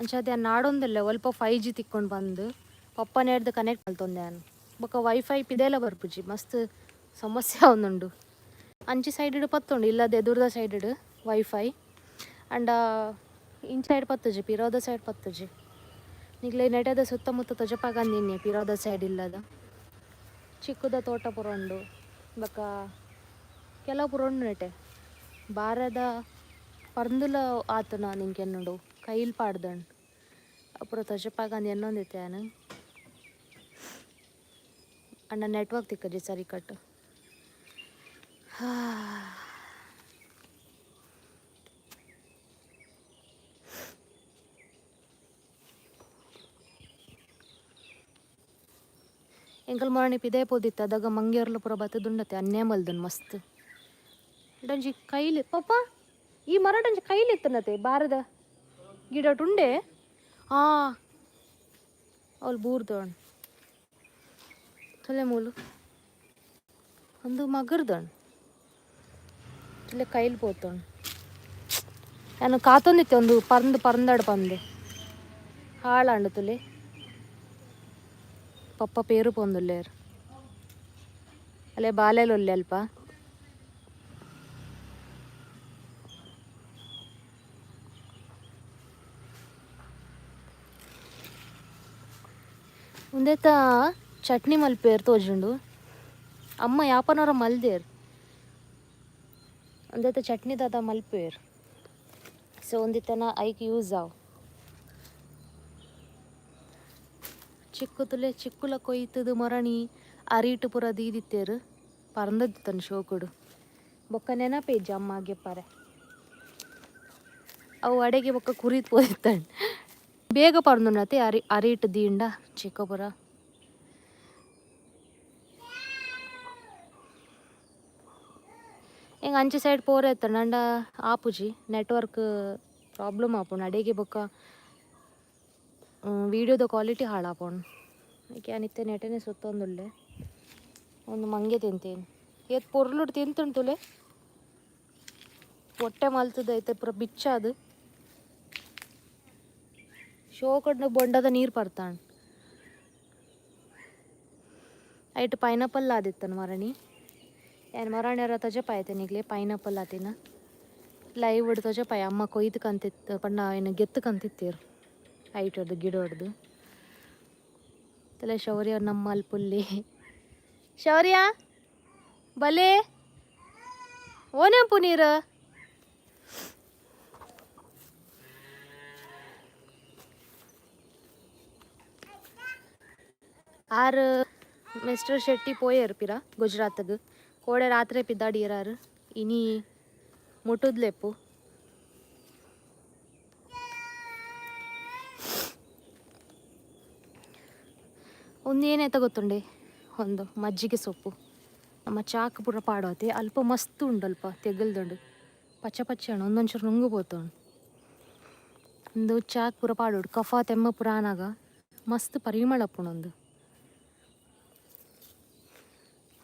ಅಂಚಾದ್ ಯಾನ್ ನಾಡೊಂದುಲ್ಲೆ ಒಲ್ಪ 5G ತಿಕ್ಕೊಂಡು ಬಂದು ಪಪ್ಪನೇಡ್ದ್ ಕನೆಕ್ಟ್ ಮಲ್ತೊಂದೆ ಯಾನ್. ಬೊಕ ವೈಫೈ ಪಿದೆಲ ಬರ್ಪುಜಿ ಮಸ್ತ್ ಸಮಸ್ಯೆ ಆವೊಂದುಂಡು. ಅಂಚಿ ಸೈಡ್ ಪತ್ತುಂಡು ಇಲ್ಲದ ಎದುರುದ ಸೈಡ್ ವೈಫೈ ಅಂಡ ಇಂಚ ಸೈಡ್ ಪತ್ತುಜಿ, ಪಿರೋದ ಸೈಡ್ ಪತ್ತುಜಿ. ನಿಕ್ಲೆ ನೆಟದ ಸುತ್ತಮುತ್ತ ತೊಜಪಾಗಂದಿನ್ನಿ ಪಿರೋದ ಸೈಡ್ ಇಲ್ಲದ ಚಿಕ್ಕುದ ತೋಟ ಪೂರ ಉಂಡು. ಬೊಕ ಕೆಲವು ಪೂರ ಉಂಡು ನೆಟೆ ಬಾರದ ಪರ್ಂದುಲ ಆತುನ ನಿಂಕ್ ಎನ್ನುಂಡು ಕೈಲ್ ಪಾಡ್ದನ್ ಅಪುರ ತೊಜಪಾಗಂದ್ ಎನ್ನೊಂದಿತ್ತೆ ಯಾನ್. ಅಂಡ ನೆಟ್ವರ್ಕ್ ತಿಕ್ಕಜಿ ಸರಿ ಕಟ್. ಎಂಕಲ್ ಮೊರಣಿ ಪಿದಯ್ ಪೋದಿತ್ತ ಅದಗ ಮಂಗೇರ್ಲ ಪೂರ ಬತ್ತುದುಂಡತೆ ಅನ್ಯಾಯ ಮಲ್ದನ್ ಮಸ್ತ್. ಡಂಜಿ ಕೈಲ್ ಪಪ್ಪ ಈ ಮರಟಂಜಿ ಕೈಲ್ ಇತ್ತನತೆ ಬಾರದ ಗಿಡಟ್ ಉಂಡೆ ಆ ಅವಳು ಬೂರ್ದೋಣ್ ತುಲೆ ಮೂಲು ಒಂದು ಮಗರ್ದಣ್ ತುಲೆ ಕೈಲ್ ಪೋತೋಣ್ ನಾನು ಕಾತೊಂದಿತ್ತೆ ಒಂದು ಪರ್ಂದ್ ಪರ್ಂದಡ್ ಪಂದು ಹಾಳಾಂಡು ತುಲೆ ಪಪ್ಪ ಪೇರು ಪೋಂದುಲ್ಲೇರ್ ಅಲ್ಲೇ ಬಾಲೆಲುಲ್ಲೆ ಅಲ್ಪ. ಉಂದೆತ ಚಟ್ನಿ ಮಲ್ಪೇರ್ ತೋಜುಂಡು ಅಮ್ಮ ಯಾಪನೋರ ಮಲ್ದೇರ್ ಉಂದೆತ ಚಟ್ನಿ ದಾದ ಮಲ್ಪೇರ್ ಸೊ ಒಂದಿತ್ತನ ಐಕ್ ಯೂಸ್ ಆವು. ಚಿಕ್ಕು ತುಲೆ ಚಿಕ್ಕುಲ ಕೊಯ್ತುದು ಮೊರಣಿ ಅರಿಟ್ ಪೂರ ದೀದಿತ್ತೇರು ಪರಂದದಿತ್ತನ್ ಶೋಕುಡು ಬೊಕ್ಕ ನೆನಪೇಜ್ ಅಮ್ಮ ಗೆಪ್ಪರೆ ಅವು ಅಡೆಗೆ ಬೊಕ್ಕ ಕುರಿತ್ ಪೋದಿತ್ತನ್ ಬೇಗ ಪರಂದುಂಡತೆ ಅರಿ ಅರಿಟ್ ದೀಂಡ ಚಿಕ್ಕ ಪೂರ. ಎಂಕ್ ಅಂಚಿ ಸೈಡ್ ಪೋರೆ ಇತ್ತಂಡ ಅಂಡ ಆಪುಜಿ ನೆಟ್ವರ್ಕ್ ಪ್ರಾಬ್ಲಮ್ ಆಪುಂಡು ಅಡೆಗೆ ಬೊಕ್ಕ ವೀಡಿಯೋದ ಕ್ವಾಲಿಟಿ ಹಾಳಾಪುಂಡು. ಐಕೆ ಯಾನ್ ಇತ್ತೆ ನೆಟನೆ ಸುತ್ತೊಂದುಲ್ಲೆ ಒಂದು ಮಂಗೆ ತಿಂತೇನೆ ಏತ್ ಪೊರ್ಲುಡು ತಿಂತುಂಡು ತುಲೆ ಹೊಟ್ಟೆ ಮಲ್ತದ ಐತೆ ಪೂರ ಬಿಚ್ಚಾದ್ ಶೋಕಡ್ನ ಬೊಂಡದ ನೀರು ಪರ್ತಾಂಡ್ ಐಟ್ ಪೈನಾಪಲ್ ಆದಿತ್ತನ ಮರಣಿ ಯಾನ್ ಮರಣ್ಯರ ತೋಜಪಾಯತೆ ನಿಕ್ಲೆ ಪೈನಾಪಲ್ ಆತಿನ ಲೈವ್ ತೋಜಪಾಯ ಅಮ್ಮ ಕೊಯ್ದು ಕಂತಿತ್ತು ಪಂಡ ಐನ್ ಗೆತ್ತು ಕಂತಿತ್ತೆರ್ ಐಟ್ ಹೊಡ್ದು ಗಿಡ ಹೊಡ್ದು ತಲೆ ಶೌರ್ಯ ನಮ್ಮ ಅಲ್ಪುಲ್ಲಿ ಶೌರ್ಯ ಬಲೆ ಓನೆಂಪು ನೀರು ಆರ್ ಮಿಸ್ಟರ್ ಶೆಟ್ಟಿ ಪೋಯೆರ್ ಪಿರ ಗುಜರಾತ್ಗ್ ಕೋಡೆ ರಾತ್ರೆ ಪಿದಾಡಿಯೆರಾರ್ ಇನಿ ಮುಟುದ್ಲೆಪ್ಪು. ಉಂದು ಏನಾಯ್ತ ಗೊತ್ತುಂಡೆ ಒಂದು ಮಜ್ಜಿಗೆ ಸೊಪ್ಪು ನಮ್ಮ ಚಾಕ್ ಪೂರ ಪಾಡೋತೆ ಅಲ್ಪ ಮಸ್ತ್ ಉಂಡು ಅಲ್ಪ ತೆಗಲ್ದುಂಡು ಪಚ್ಚ ಪಚ್ಚ ಉಂಡು ಒಂದೊಂಚೂರು ನುಂಗು ಪೋತುಂಡು ಉಂದು ಚಾಕ್ ಪೂರ ಪಾಡೋಡು ಕಫ ತೆಮ್ಮ ಪೂರ ಆನಾಗ ಮಸ್ತ್ ಪರಿಮಳ ಉಪ್ಪುಂಡು ಉಂದು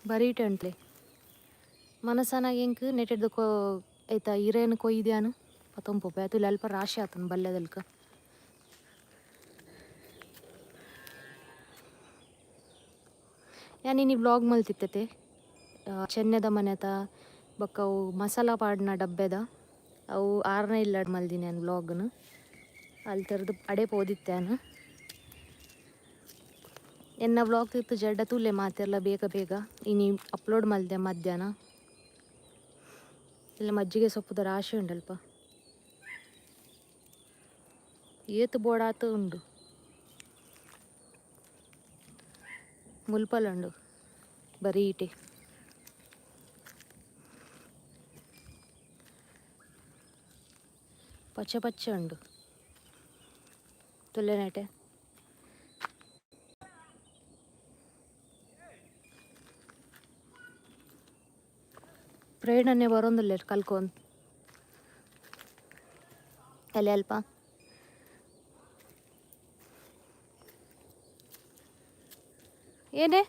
ಬರೀಟೆ ಉಂಟ್ಲೆ ಮನಸನಾಗ ಎಂಕ್ ನೆಟೆಡ್ದ್ ಕೊ ಐತ ಇರೇನ್ ಕೊಯ್ದ್ಯಾನ್ ಪತೊಂಪೋಪೆ ಅತುಲೆ ಅಲ್ಪ ರಾಶಿ ಆತುಂಡು ಬಲ್ಲೆದಲ್ಕ. ಯಾನ್ ಇನಿ ವ್ಲಾಗ್ ಮಲ್ತಿತ್ತತೆ ಚೆನ್ನೆದ ಮನೆತ ಬೊಕ್ಕ ಅವು ಮಸಾಲ ಪಾಡ್ನ ಡಬ್ಬೆದ ಅವು ಆರ್ನ ಇಲ್ಲಡ್ ಮಲ್ದಿನಿ ಯಾನ್ ವ್ಲಾಗ್ನ್ ಅಲ್ತರ್ದ್ ಅಡೆ ಪೋದಿತ್ತೆ ಯಾನ್. ಎನ್ನ ವ್ಲಾಗ್ ಇತ್ತು ಜಡ್ಡ ತೂಲೆ ಮಾತೆರ್ಲ ಬೇಗ ಬೇಗ ಇನಿ ಅಪ್ಲೋಡ್ ಮಲ್ದೆ ಮಧ್ಯಾಹ್ನ. ಇಲ್ಲ ಮಜ್ಜಿಗೆ ಸೊಪ್ಪುದ ರಾಶಿ ಉಂಡಲ್ಪ ಏತ್ ಬೋಡಾತ್ ಉಂಡು ಮುಲ್ಪಲ ಉಂಡು ಬರೀಟೆ. ಪಚ್ಚೆ ಪಚ್ಚೆ ಉಂಡು ತುಲ್ಲೆನೆಟೆ. ಪ್ರೇರಣೆ ಬರೊಂದುಲ್ಲೆರ್ ಕಲ್ಕೊಂದು ಎಲೆ ಅಲ್ಪ. ಏನೇ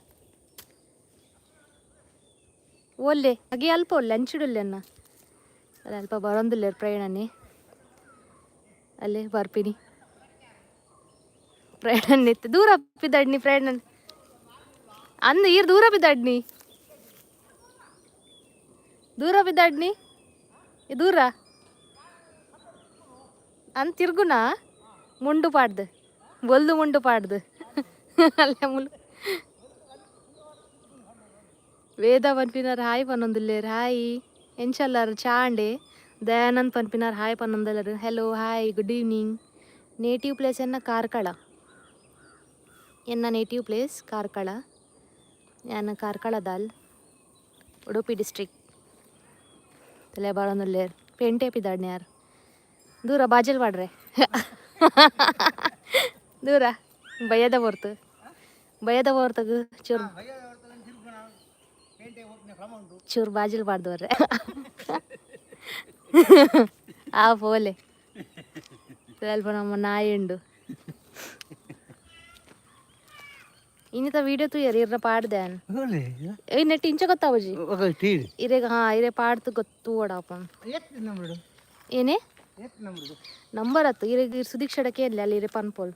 ಓಲ್ಲೆ ಅಗೆ ಅಲ್ಪ ಒಲ್ಲೆ ಅಂಚಿಡುಲ್ಲೆ ಅನ್ನ ಅಲ್ಲ ಅಲ್ಪ ಬರೊಂದುಲ್ಲೆರ್ ಪ್ರಯಾಣನೆ ಅಲ್ಲೇ ಬರ್ಪಿನಿ. ಪ್ರಯಾಣ ಇತ್ತು ದೂರ ಪಿದಾಡ್ನಿ ಪ್ರಯಾಣ ಅಂದ್ ಈರ್ ದೂರ ಪಿದಾಡ್ನಿ ದೂರ ಪಿದಾಡ್ನಿ ದೂರ ಅಂದ್ ತಿರ್ಗುನ ಮುಂಡು ಪಾಡ್ದು ಬೊಲ್ದು ಮುಂಡು ಪಾಡ್ದು ಅಲ್ಲೇ ಮುಲು. ವೇದ ಪನ್ಪಿನಾರ್ ಹಾಯ್ ಪನ್ನೊಂದುಲ್ಲೇರ್. ಹಾಯ್, ಎಂಚಲ್ಲಾರು? ಚಾಂಡೆ ದಯಾನಂದ್ ಪನ್ಪಿನಾರ್ ಹಾಯ್ ಪನ್ನೊಂದುಲ್ಲೆರ್. Hello, hi, good evening. Native place ಎನ್ನ ಕಾರ್ಕಳ. ಎನ್ನ ನೇಟಿವ್ ಪ್ಲೇಸ್ ಕಾರ್ಕಳ. ಯಾನ್ ಕಾರ್ಕಳದಾಲ್, ಉಡುಪಿ ಡಿಸ್ಟ್ರಿಕ್ಟ್. ತಲೆ ಬಾರೊಂದುಲ್ಲೇರ್. ಪೇಂಟೆ ಪಿದಾಡ್ನ್ಯಾರ್. ದೂರ ಬಾಜಲ್ ಪಾಡ್ರೆ ದೂರ ಬಯ್ಯದ ಹೊರ್ತು, ಬಯ್ಯದ ಹೊರ್ತಗು ಚೂರು ಚೂರು ಬಾಜಲ್ ಪಾಡ್ದವ್ರೆ. ಆ ಪೋಲೆ ಸ್ವಲ್ಪ ನಮ್ಮ ನಾಯಿ ಉಂಡು. ಇನ್ನಿತ ವಿಡಿಯೋ ತೂಯರ್ ಇರ್ನ ಪಾಡ್ದೆ. ಈ ನೆಟ್ ಇಂಚ ಗೊತ್ತಾವಜಿ ಇರೆಗ್. ಹಾ, ಇರೆ ಪಾಡ್ದು ಗೊತ್ತು ಓಡಾಪ. ಏನೇ ನಂಬರ್ ಅತ್ತು ಇರೆಗ್. ಇರ್ ಸುದೀಕ್ಷಡ ಕೇರ್ಲೆ ಅಲ್ಲಿ ಇರೆ ಪನ್ಪೋಲ್.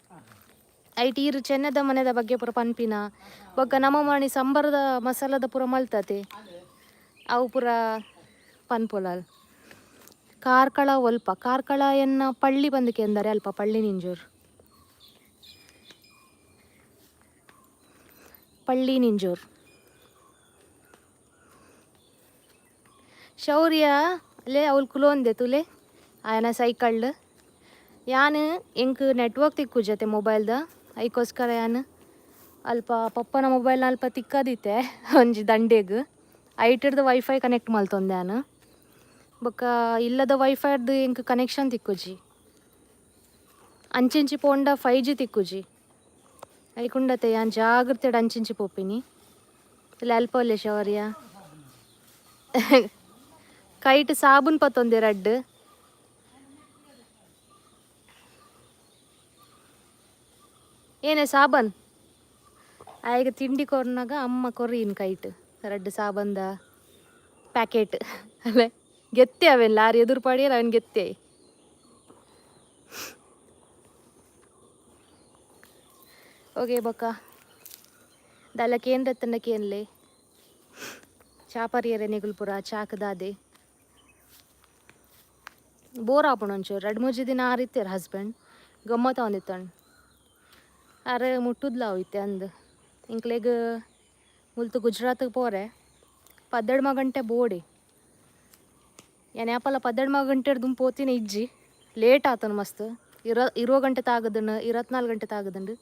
ಐಟ್ ಈರು ಚೆನ್ನದ ಮನೆದ ಬಗ್ಗೆ ಪೂರ ಪನ್ಪಿನ ಬೊಕ್ಕ ನಮ್ಮ ಮಣಿ ಸಂಬರದ ಮಸಾಲದ ಪೂರ ಮಲ್ತತೆ, ಅವು ಪೂರ ಪನ್ಪೋಲ್ ಅಲ್. ಕಾರ್ಕಳ ಒಲ್ಪ? ಕಾರ್ಕಳ ಎನ್ನ ಪಳ್ಳಿ ಬಂದು ಕೆಂದರೆ ಅಲ್ಪ ಪಳ್ಳಿ ನಿಂಜೂರು, ಪಳ್ಳಿ ನಿಂಜೂರು. ಶೌರ್ಯ ಲೇ ಅವ್ಲು ಕುಲೋಂದೆ ತುಲೆ ಆಯನ ಸೈಕಲ್. ಯಾನ್ ಎಂಕ್ ನೆಟ್ವರ್ಕ್ ತಿಕ್ಕುಜತೆ ಮೊಬೈಲ್ದ. ಐಕೋಸ್ಕರ ಯಾನ್ ಅಲ್ಪ ಪಪ್ಪನ ಮೊಬೈಲ್ನ ಅಲ್ಪ ತಿಕ್ಕದಿತ್ತೆ ಒಂಜಿ ದಂಡೆಗ್. ಐಟಿಡ್ದು ವೈಫೈ ಕನೆಕ್ಟ್ ಮಲ್ತೊಂದೆ ಯಾನ್. ಬೊಕ್ಕ ಇಲ್ಲದ ವೈಫೈರ್ದು ಎಂಕ್ ಕನೆಕ್ಷನ್ ತಿಕ್ಕುಜಿ. ಅಂಚಿಂಚಿ ಪೋಂಡ 5G ತಿಕ್ಕುಜಿ. ಐಕುಂಡತೆ ಯಾನ್ ಜಾಗ್ರತೆಡ್ ಅಂಚಿಂಚಿ ಪೋಪಿನಿ. ಇಲ್ಲ ಅಲ್ಪ ಒಲ್ಲೆ ಶೌರ್ಯ ಕೈಟ್ ಸಾಬೂನ್ ಪತ್ತೊಂದೆ ರಡ್ಡ್. ಏನೇ ಸಾಬನ್ ಆಯ್ಗ ತಿಂಡಿ ಕೊರ್ನಾಗ ಅಮ್ಮ ಕೊರ್ರಿನ್ ಕೈಟ್ ರಡ್ಡ್ ಸಾಬಂದ ಪ್ಯಾಕೆಟ್. ಅಲ್ಲೇ ಗೆತ್ತೆ ಅವೇನು ಲಾರಿ ಎದುರು ಪಾಡಿಯಲ್ಲ ಅವನ್ ಗೆತ್ತೆ. ಓಕೆ, ಬೊಕ್ಕ ದಾಲ ಕೇಂದ್ರ ತನ್ನ ಕೇನ್ಲೆ ಚಾಪರಿಯರೆ ನಿಗುಲ್ಪುರ ಚಾಕ್ ದಾದೆ ಬೋರ್ ಆಪುಂಡು ಒಂಚೂರು. ರಡ್ಡ್ ಮೂಜಿ ದಿನ ಆರಿತ್ತೆರ್ ಹಸ್ಬೆಂಡ್ ಗಮ್ಮತ್ ಆವೊಂದಿತ್ತಂಡ್. ಆರ್ ಮುಟ್ಟುದ್ಲ ಇತ್ತೆ ಅಂದ್ ಎಂಕ್ಲೆಗ್ ಮುಲ್ತು ಗುಜರಾತ್ಗೆ ಪೋರೆ 12 ಗಂಟೆ ಬೋಡಿ. ಯಾನ್ ಯಾಪಲ 12 ಗಂಟೆ ದುಂಬು ಪೋತಿನ ಇಜ್ಜಿ. ಲೇಟ್ ಆತನ ಮಸ್ತ್. 20 ಗಂಟೆ ತಾಗದನು, 24 ಗಂಟೆ ತಾಗದುಂಡು.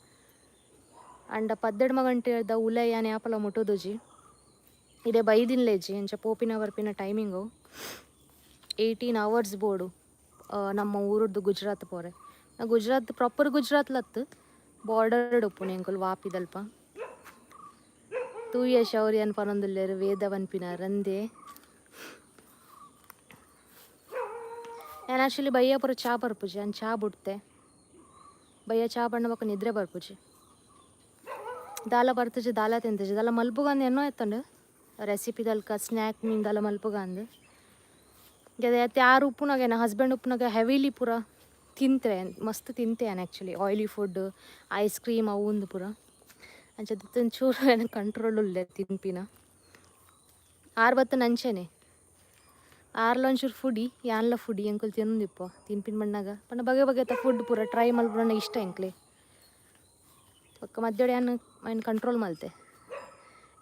ಅಂಡ 12 ಗಂಟೆದ ಉಲೆ ಯಾನ್ ಯಾಪಲ ಮುಟ್ಟುದುಜಿ. ಇಡೆ ಬೈದಿನ್ಲೇಜಿ ಅಂಚ ಪೋಪಿನ ಬರ್ಪಿನ ಟೈಮಿಂಗು 18 ಅವರ್ಸ್ ಬೋಡು ನಮ್ಮ ಊರುಡ್ದು ಗುಜರಾತ್ ಪೋರೆ. ಗುಜರಾತ್ ಪ್ರಾಪರ್ ಗುಜರಾತ್ ಲತ್ತು ಬಾರ್ಡರ್ ಉಪ್ಪುನು ಎಂಕುಲು ವಾಪಿದಲ್ಪ. ತೂಯ ಶೌರ್ಯನ್ ಪನೊಂದುಲ್ಲೆರ್. ವೇದ ಪನ್ಪಿನ ರಂದೆ. ಯಾನ್ ಆಕ್ಚುಲಿ ಬಯ್ಯ ಪೂರ ಚಾ ಪರ್ಪುಜಿ. ಯಾನ್ ಚಾ ಬುಡ್ತೆ. ಬಯ್ಯ ಚಾ ಪಂಡ ಬೊಕ್ಕ ನಿದ್ರೆ ಬರ್ಪುಜಿ. ದಾಲ ಬರ್ತುಜಿ, ದಾಲ ತಿಂತುಜಿ. ದಾಲ ಮಲ್ಪುಗಂದು ಎನ್ನೋ ಎತ್ತಂಡು ರೆಸಿಪಿ ದಲ್ಕ ಸ್ನ್ಯಾಕ್ ಮೀನ್ ದಾಲ ಮಲ್ಪುಗಂದು. ಅತ್ತೆ ಆರು ಉಪ್ಪುನಾಗ ನನ್ನ ಹಸ್ಬೆಂಡ್ ಉಪ್ಪುನಾಗ ಹೆವಿಲಿ ಪೂರ ತಿಂತ್ರೆ, ಮಸ್ತ್ ತಿಂತೆ ಯಾನ್ actually. Oily food, ice cream ಅವು ಉಂದು ಪೂರ. ಅಂಚ ಒಂಚೂರು ಏನ ಕಂಟ್ರೋಲ್ ಉಲ್ಲೆ ತಿನ್ಪಿನ. ಆರು ಬತ್ತನ ಅಂಚೆನೆ. ಆರ್ಲ ಒಂಚೂರು ಫುಡಿ, ಯಾನ್ಲ ಫುಡಿ. ಎಂಕುಲು ತಿನ್ನೊಂದಿಪ್ಪ ತಿನ್ಪಿನ ಬಣ್ಣಾಗ ಪಂಡ ಬಗೆ ಬಗೆತ ಫುಡ್ ಪೂರ ಟ್ರೈ ಮಲ್ಪುನ ಇಷ್ಟ ಎಂಕ್ಲೆ. ಬೊಕ್ಕ ಮಧ್ಯಾಹ್ನ ಯಾನ್ ಐನ್ ಕಂಟ್ರೋಲ್ ಮಲ್ತೆ.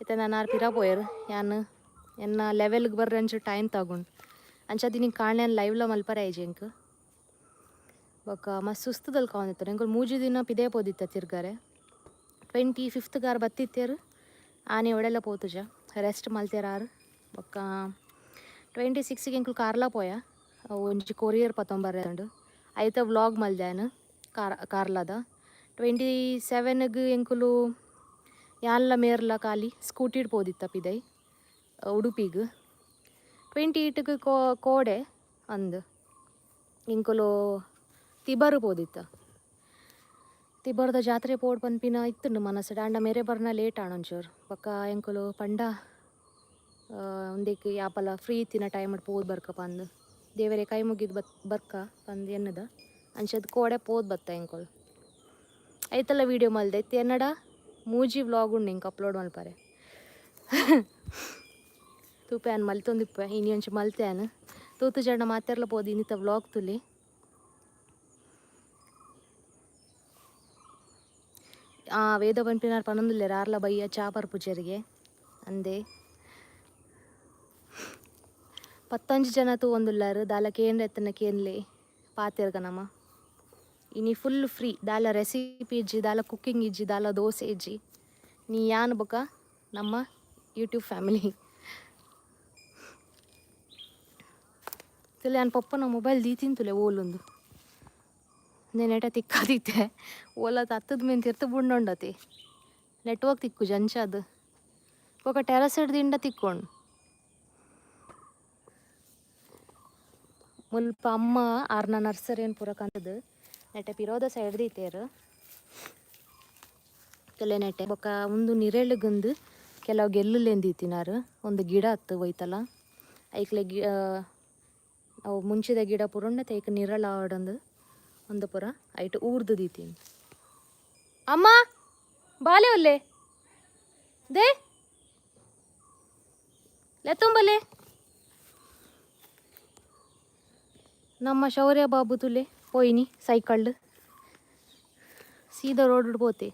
ಇತ್ತೆ ನಾನು ಆರು ಪಿರ ಪೋಯೆರ್. ಯಾನ್ ಎನ್ನ ಲೆವೆಲ್ಗೆ ಬರ್ರೆ ಒಂಚೂರು ಟೈಮ್ ತಗೊಂಡು. ಅಂಚ ದಿನ ಕಾಣೆ ಲೈವ್ಲ ಮಲ್ಪರೆ ಆಯ್ಜಿ ಎಂಕ್. ಬೊಕ್ಕ ಮಸ್ತ್ ಸುಸ್ತುದಲ್ಕ ಆವೊಂದಿತ್ತು. ಎಂಕುಲು 3 ದಿನ ಪಿದೆ ಪೋದಿತ್ತ ತಿರ್ಗಾರೆ. 25th gar ಬತ್ತಿತ್ತೇರು. ಆನೆ ಒಡೆಲ್ಲ ಪೋತುಜ, ರೆಸ್ಟ್ ಮಲ್ತೇರ್ ಆರು. ಬೊಕ್ಕ 26ಗೆ ಎಂಕುಲು ಕಾರ್ಲ ಪೋಯ. ಒಂಜಿ ಕೊರಿಯರ್ ಪತ್ತೊಂಬರ್ರೆ ಉಂಡು. ಐತ ವ್ಲಾಗ್ ಮಲ್ದೆ ಯಾನ್ ಕಾರ್ಲದ. 27ಗ್ ಎಂಕುಲು ಯಾನ್ಲ ಮೇರ್ಲ ಖಾಲಿ ಸ್ಕೂಟಿಡ್ ಪೋದಿತ್ತ ಪಿದೈ ಉಡುಪಿಗ್. 28ಗ್ ಕೋಡೆ ಅಂದ್ ಎಂಕುಲು ತಿಬರು ಪೋದಿತ್ತ. ತಿಬರ್ದ ಜಾತ್ರೆ ಪೋಡ್ ಪನ್ಪಿನ ಇತ್ತುಂಡು ಮನಸ್ಸುಡು. ಆಂಡ ಮೇರೆ ಬರ್ನ ಲೇಟ್ ಆಂಡ್ ಒಂಚೂರು. ಬೊಕ್ಕ ಎಂಕುಲು ಪಂಡ ಉಂದೆಕ್ ಯಾಪಲ ಫ್ರೀ ಇತ್ತಿನ ಟೈಮ್ ಪೋದು ಬರ್ಕ ಪಂದ್, ದೇವರೆ ಕೈ ಮುಗಿದ್ ಬತ್ ಬರ್ಕ ಪಂದ್ ಎನ್ನುದ. ಅಂಚದ ಕೋಡೆ ಪೋದು ಬತ್ತ ಎಂಕುಲು. ಐತಲ್ಲ ವೀಡಿಯೋ ಮಲ್ದೆ ಇತ್ತೆ ಎನ್ನಡ ಮೂಜಿ ವ್ಲಾಗ್ ಉಂಡು ಇಂಕ್ ಅಪ್ಲೋಡ್ ಮಲ್ಪರೆ. ತೂಪೆ ಆನ್ ಮಲ್ತೊಂದಿಪ್ಪೆ ಇನಿ ಒಂಚಿ ಮಲ್ತೆ ಆನ್ ತೂತು ಜನ ಮಾತೆರ್ಲ ಪೋದು ಇನ್ನಿತ ವ್ಲಾಗ್ ತುಲಿ. ಆ ವೇದ ಪನ್ಪಿನಾರ್ ಪನೊಂದುಲ್ಲೆರ್ ಆರ್ಲ ಬಯ್ಯ ಚಾ ಪರ್ಪುಜೆರಿಗೆ ಅಂದೆ. ಪತ್ತೊಂಜಿ ಜನ ತೂವೊಂದುಲ್ಲೆರ್ ದಾಲ ಕೇಂದ್ರ ಎತ್ತನ ಕೇನ್ಲೆ ಪಾತೆರ್ಗ ನಮ. ಇನಿ ಫುಲ್ ಫ್ರೀ ದಾಲ ರೆಸಿಪಿ ಇಜ್ಜಿ ದಾಲ ಕುಕ್ಕಿಂಗ್ ಇಜ್ಜಿ ದಾಲ ದೋಸೆ ಇಜ್ಜಿ. ನೀ ಯಾನ್ ಬೊಕ ನಮ್ಮ ಯೂಟ್ಯೂಬ್ ಫ್ಯಾಮಿಲಿ. ತುಲೆ ಯಾನ್ ಪಪ್ಪನ ಮೊಬೈಲ್ ದೀತಿನ್ ತುಲೆ ಓಲುಂದು ನೆನೆಟ ತಿಕ್ಕಾದಿತ್ತೆ ಓಲ ತತ್ತದ ಮೇನ್ ತಿರ್ತು ಬುಂಡೊಂಡತಿ ನೆಟ್ವರ್ಕ್ ತಿಕ್ಕುಜಿ ಅಂಚಾದ್ ಬೊಕ ಟೆರಸ್ ದಿಂಡ ತಿಕ್ಕೊಂಡು. ಮುಲ್ಪ ಅಮ್ಮ ಆರ್ನ ನರ್ಸರಿನ್ ಪೂರ ಕಂತುದು ನೆಟೆ ಪಿರೋದ ಸೈಡ್ ದೀತೆರ್ ತುಲೆ ನೆಟೆ ಬೊಕ ಉಂದು ನಿರೆಳುಗುಂದು ಕೆಲವು ಗೆಲ್ಲುಲೆನ್ ದೀತಿನಾರ್ ಒಂದು ಗಿಡ ಅತ್ತು ಒಯ್ತಲ ಐಕ್ಲೆ ಗಿ ಅವು ಮುಂಚಿದ ಗಿಡ ಪೂರ ಉಂಡತೆ ಐಕ್ ನಿರಳು ಆವಡಂದು ಒಂದು ಪೂರ ಐಟ್ ಊರ್ದು ದೀತೀನಿ. ಅಮ್ಮ ಬಾಲೆ ಒಲ್ಲೆ they ಲೆತ್ತೊಂಬಲೆ. ನಮ್ಮ ಶೌರ್ಯ ಬಾಬು ತುಲೆ ಪೋಯಿನಿ ಸೈಕಲ್ಡ್ ಸೀದಾ ರೋಡ್ ಪೋತೆ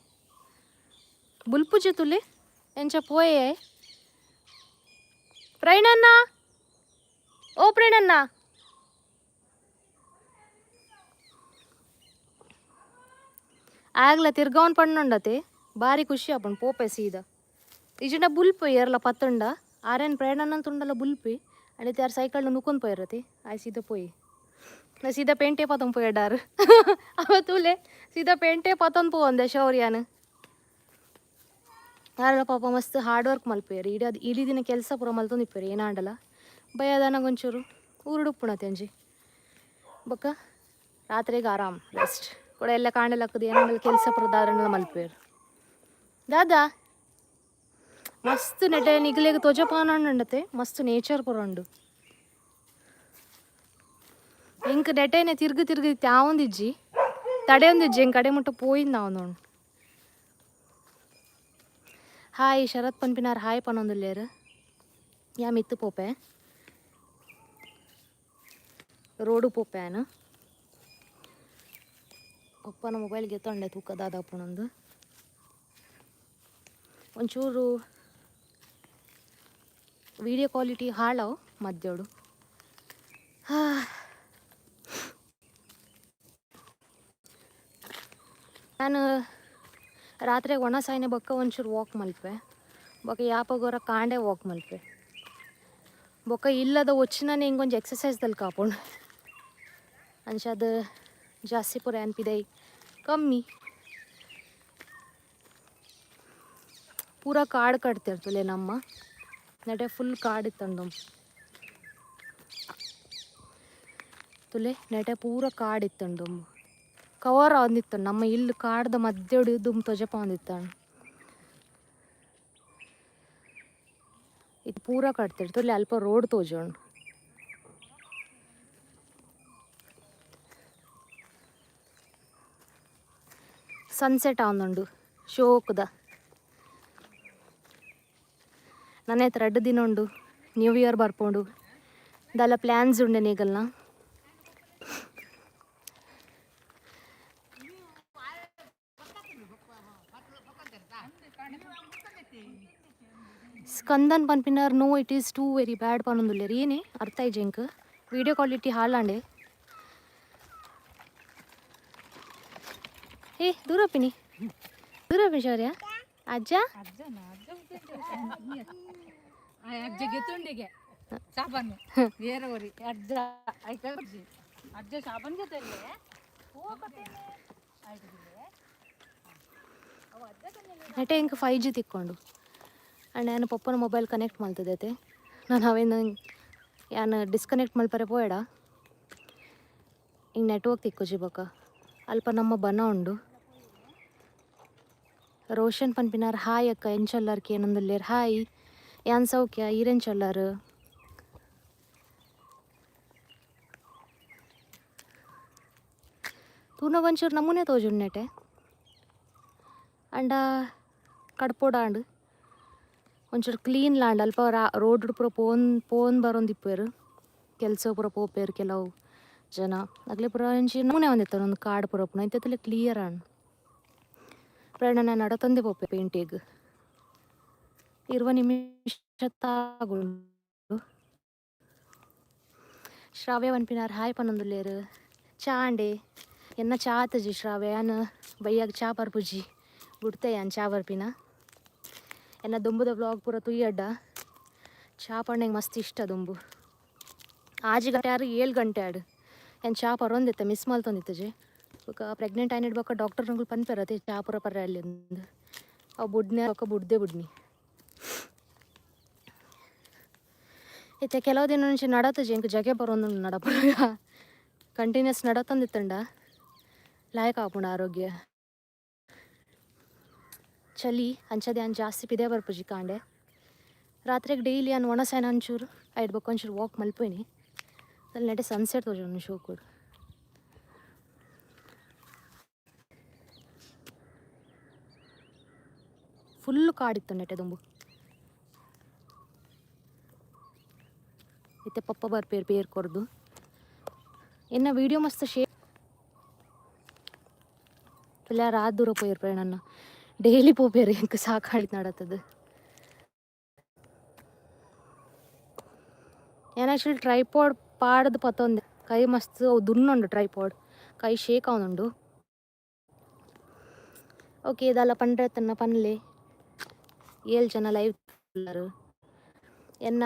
ಬುಲ್ಪುಜೆ ತುಲೆ ಎಂಚ ಪೋಯೆ ಪ್ರಣಣ್ಣ ಓ ಪ್ರಣಣ್ಣ ಆಗ್ಲ ತಿರ್ಗಾವನ್ ಪಣ್ಣುಂಡತೆ ಬಾರಿ ಖುಷಿ ಆಪುಂಡು ಪೋಪೆ ಸೀದಾ ಇಜಿಂಡ ಬುಲ್ಪು ಏರ್ಲ ಪತ್ತುಂಡ ಆರೇನ್ ಪ್ರೇಣನ ತುಂಡಲ ಬುಲ್ಪಿ ಅಂಡ್ ಯಾರು ಸೈಕಲ್ ನುಕೊಂದು ಪೋಯಿರತಿ ಆಯ್ ಸೀದಾ ಪೋಯಿ. ನಾ ಸೀದಾ ಪೇಂಟೆ ಪತೊಂದು ಪೋಯಡಾರು ಅವ ತೂಲೆ ಸೀದಾ ಪೇಂಟೆ ಪತೊಂದು ಪೋವಂದೆ ಶೌರ್ಯಾನ್. ಯಾರಲ್ಲ ಪಾಪ ಮಸ್ತ್ ಹಾರ್ಡ್ ವರ್ಕ್ ಮಲ್ಪುವೆರ್ ಇಡೀ ಇಡೀ ದಿನ ಕೆಲಸ ಪೂರ ಮಲ್ತೊಂದಿಪ್ಪುವೆರ್ ಏನಾಂಡಲ ಬಯ್ಯದಾನಗ ಒಂಚೂರು ಊರುಡು ಅಂಜಿ ಬೊಕ್ಕ ರಾತ್ರೆಗ್ ಆರಾಮ್ ರೆಸ್ಟ್ ಕೂಡ ಎಲ್ಲ ಕಾಂಡೆ ಲಕ್ಕುದು ಏನಾಂಡಲ ಕೆಲಸ ಪೂರ ದಾದಾಂಡಲ ಮಲ್ಪುವೆರ್. ದಾದಾ ಮಸ್ತ್ ನೆಟೆ ನಿಗಲೆಗ್ ತೋಜಪಾನಂಡತೆ ಮಸ್ತ್ ನೇಚರ್ ಪೂರ ಉಂಡು. ಎಂಕ್ ನೆಟೆನೆ ತಿರ್ಗು ತಿರ್ಗು ಆವೊಂದಿಜ್ಜಿ ತಡೆಯೊಂದಿಜ್ಜಿ ಎಂಕ್ ಕಡೆ ಮುಟ್ಟ ಪೋಯಿಂದ್ ಆವೊಂದುಂಡು. ಹಾಯ್ ಶರತ್ ಪನ್ಪಿನಾರ್ ಹಾಯ್ ಪನೊಂದುಲ್ಲೆರ್ ಯಾ ಮಿತ್ತ್ ಪೋಪೆ ರೋಡು ಪೋಪೆ ಯಾನ್. ಪಪ್ಪನ ಮೊಬೈಲ್ ಗೆತ್ತೊಂಡೆ ತೂಕ ದಾದ ಆಪುಂಡು ಒಂಚೂರು ವೀಡಿಯೋ ಕ್ವಾಲಿಟಿ ಹಾಳಾವು ಮಧ್ಯೋಡು. ನಾನು ರಾತ್ರಿ ಒಣ ಸಾಯಿನ ಬೊಕ್ಕ ಒಂಚೂರು ವಾಕ್ ಮಲ್ಪೆ ಬೊಕ್ಕ ಯಾಪಗೊರ ಕಾಂಡೆ ವಾಕ್ ಮಲ್ಪೆ ಬೊಕ್ಕ ಇಲ್ಲದ ಒಚ್ಚಿನನೆ ಇಂಗೊಂಜಿ ಎಕ್ಸಸೈಸ್ ದಲ್ಕ ಆಪುಂಡು ಅಂಚಾದ್ ಜಾಸ್ತಿ ಪೂರ ಅನ್ಪಿದೈ ಕಮ್ಮಿ. ಪೂರ ಕಾಡು ಕಟ್ತಿರ್ತಲೆ ನಮ್ಮ ನೆಟೆ ಫುಲ್ ಕಾಡು ಇತ್ತಂಡು ತುಲೆ ನೆಟೆ ಪೂರ ಕಾಡು ಇತ್ತಂಡು ಕವರ್ ಆವೊಂದಿತ್ತು ನಮ್ಮ ಇಲ್ಲ್ ಕಾಡ್ದ ಮಧ್ಯಡ್ ದುಂಬು ತೊಜಪಾವೊಂದಿತ್ತಂಡ್. ಇದು ಪೂರ ಕಟ್ತೆರ್ ತುಲೆ ಅಲ್ಪ ರೋಡ್ ತೋಜುಂಡು. ಸನ್ಸೆಟ್ ಆವೊಂದುಂಡು ಶೋಕುದ. ನನ ರಡ್ಡ್ ದಿನ ಉಂಡು ನ್ಯೂ ಇಯರ್ ಬರ್ಪುಂಡು ದಾಲ ಪ್ಲ್ಯಾನ್ಸ್ ಉಂಡೆ ನಿಗಲ್ನ. Skandan ಪನ್ಪಿನಾರ್ no it is too very bad ಪನೊಂದುಲ್ಲೆರ್ ಏನೆ ಅರ್ಥ ಆಯಿಜಿ ಎಂಕ್ ವೀಡಿಯೋ ಕ್ವಾಲಿಟಿ ಹಾಳಾಂಡೆ. ಏ ದೂರಪ್ಪಿನಿ ದೂರಪ್ಪಿ ಶೌರ್ಯ ಅಜ್ಜ ಅಜ್ಜ ಸಾಬನ್ ಬೇರೆ ಅಜ್ಜ ಅಜ್ಜ ಸಾಬನ್ ಜೊತೆ ನೆಟೆ ಎಂಕ್ 5G ತಿಕ್ಕೊಂಡು ಅಂಡ್ ಯಾನ್ ಪಪ್ಪನ ಮೊಬೈಲ್ ಕನೆಕ್ಟ್ ಮಲ್ತದೈತೆ ನಾನು ಅವೇನು ಯಾನ್ ಡಿಸ್ಕನೆಕ್ಟ್ ಮಲ್ಪರೆ ಪೋಯಡ ಹಿಂಗೆ ನೆಟ್ವರ್ಕ್ ತಿಕ್ಕುಜಿ ಬೊಕ ಅಲ್ಪ ನಮ್ಮ ಬನ ಉಂಡು. ರೋಷನ್ ಪನ್ಪಿನಾರ್ ಹಾಯ್ ಅಕ್ಕ ಎಂಚೊಲ್ಲರ್ ಕೇನೊಂದುಲ್ಲೆರ್ ಹಾಯ್ ಯಾನ್ ಸೌಖ್ಯ ಈರೆಂಚೊಲ್ಲರ್. ತೂನಗ ಒಂಚೂರು ನಮೂನೆ ತೋಜುಂಡು ನೆಟೆ. ಆಂಡ ಕಡ್ಪೊಡಾಂಡ್ ಒಂಚೂರು ಕ್ಲೀನ್ ಲಾಂಡ್. ಅಲ್ಪ ರೋಡ್ ಪೂರ ಪೋನ್ ಪೋನ್ ಬರೊಂದಿಪ್ಪುವೆರ್, ಕೆಲಸ ಪೂರ ಪೋಪೆರ್ ಕೆಲವು ಜನ. ಅಕ್ಲೆ ಪೂರ ಒಂಜಿ ನಮೂನೆ ಒಂದಿತ್ತೆರ್ ಒಂದು ಕಾಡ್ ಪೂರ ಉಪ್ಪುನ. ಇತ್ತೆ ಕ್ಲಿಯರ್ ಆಂಡ್. ಪ್ರಯಾಣ ನಡತೊಂದೇ ಪೋಪೆ ಪೇಂಟೆಗ್. 20 ನಿಮಿಷ ತಾಗುಂಡು. ಶ್ರಾವ್ಯ ಪನ್ಪಿನಾರ್ ಹಾಯ್ ಪನೊಂದುಲ್ಲೆರ್. ಚಾ ಆಂಡೆ? ಎನ್ನ ಚಾ ಆತಜಿ ಶ್ರಾವ್ಯ. ಯಾನ್ ಬಯ್ಯಾಗ ಚಾ ಪರ್ಪುಜಿ, ಬುಡ್ತೆ ಯಾನ್ ಚಾ ಬರ್ಪಿನ. ಎನ್ನ ದುಂಬುದ ವ್ಲಾಗ್ ಪೂರ ತುಯ್ಯಡ್ಡ ಚಾ ಪಂಡ ಮಸ್ತ್ ಇಷ್ಟ. ದುಂಬು 6 ಗಂಟೆ ಆರು 7 ಗಂಟೆ ಆಡು ಯಾನ್ ಚಾ ಪರೊಂದಿತ್ತೆ, ಮಿಸ್ ಮಲ್ತೊಂದಿತ್ತಜೆ. ಬೊಕ ಪ್ರೆಗ್ನೆಂಟ್ ಆಯ್ನಿಡ್ ಬೊಕ್ಕ ಡಾಕ್ಟರ್ ನಂಗುಲು ಪನ್ಪೆರ್ ಅದೇ, ಚಾ ಪೂರ ಪರ್ರೆ ಅಲ್ಲಿ ಅಂದ್. ಅವು ಬುಡ್ನೆ ಬೊಕ್ಕ ಬುಡ್ದೆ ಬುಡ್ನಿ. ಇತ್ತೆ ಕೆಲವು ದಿನ ಮುಂಚೆ ನಡತಜಿ, ಎಂಕ್ ಜಗೆ ಬರೊಂದುಂಡು ನಡಪುನಗ. ಕಂಟಿನ್ಯೂಸ್ ನಡತೊಂದಿತ್ತಂಡ ಲಾಯಕ್ ಆಪುಂಡು ಆರೋಗ್ಯ. ಚಲಿ ಅಂಚದೆ ಯಾನ್ ಜಾಸ್ತಿ ಪಿದೆ ಬರ್ಪುಜಿ ಕಾಂಡೆ. ರಾತ್ರೆಗ್ ಡೈಲಿ ಯಾನ್ ಒಣಸೇನ ಒಂಚೂರು, ಐಡ್ ಬೊಕ್ಕ ಒಂಚೂರು ವಾಕ್ ಮಲ್ಪುನಿ. ಅಲ್ಲಿ ನೆಟೆ ಸನ್ಸೆಟ್ ತೋಜುಂಡು ಶೋಕುಡು. ಫುಲ್ ಕಾಡಿತ್ತು ನೆಟೆ ದುಂಬು. ಇತ್ತೆ ಪಪ್ಪ ಬರ್ಪೇರು ಪೇರ್ ಕೊರ್ದು. ಎನ್ನ ವೀಡಿಯೋ ಮಸ್ತ್ ಶೇ ರಾತ್ ದೂರ ಪೋಯಿರ್ಪೆ ನನ್ನ. ಡೈಲಿ ಪೋಪೇರು, ಎಂಕ್ ಸಾಕಾಳಿ ನಡತದು. ಯಾನ್ ಆಕ್ಚುಲಿ ಟ್ರೈಪಾಡ್ ಪಾಡ್ದು ಪತ್ತೊಂದೆ, ಕೈ ಮಸ್ತ್ ಅವು ದುನ್ನುಂಡು. ಟ್ರೈಪಾಡ್ ಕೈ ಶೇಕ್ ಆವೊಂದುಂಡು. ಓಕೆ, ದಾಲ ಪಂಡ್ರೆ ತನ್ನ ಪನ್ಲೆ. ಏಳ್ ಜನ ಲೈವ್ ಎನ್ನ.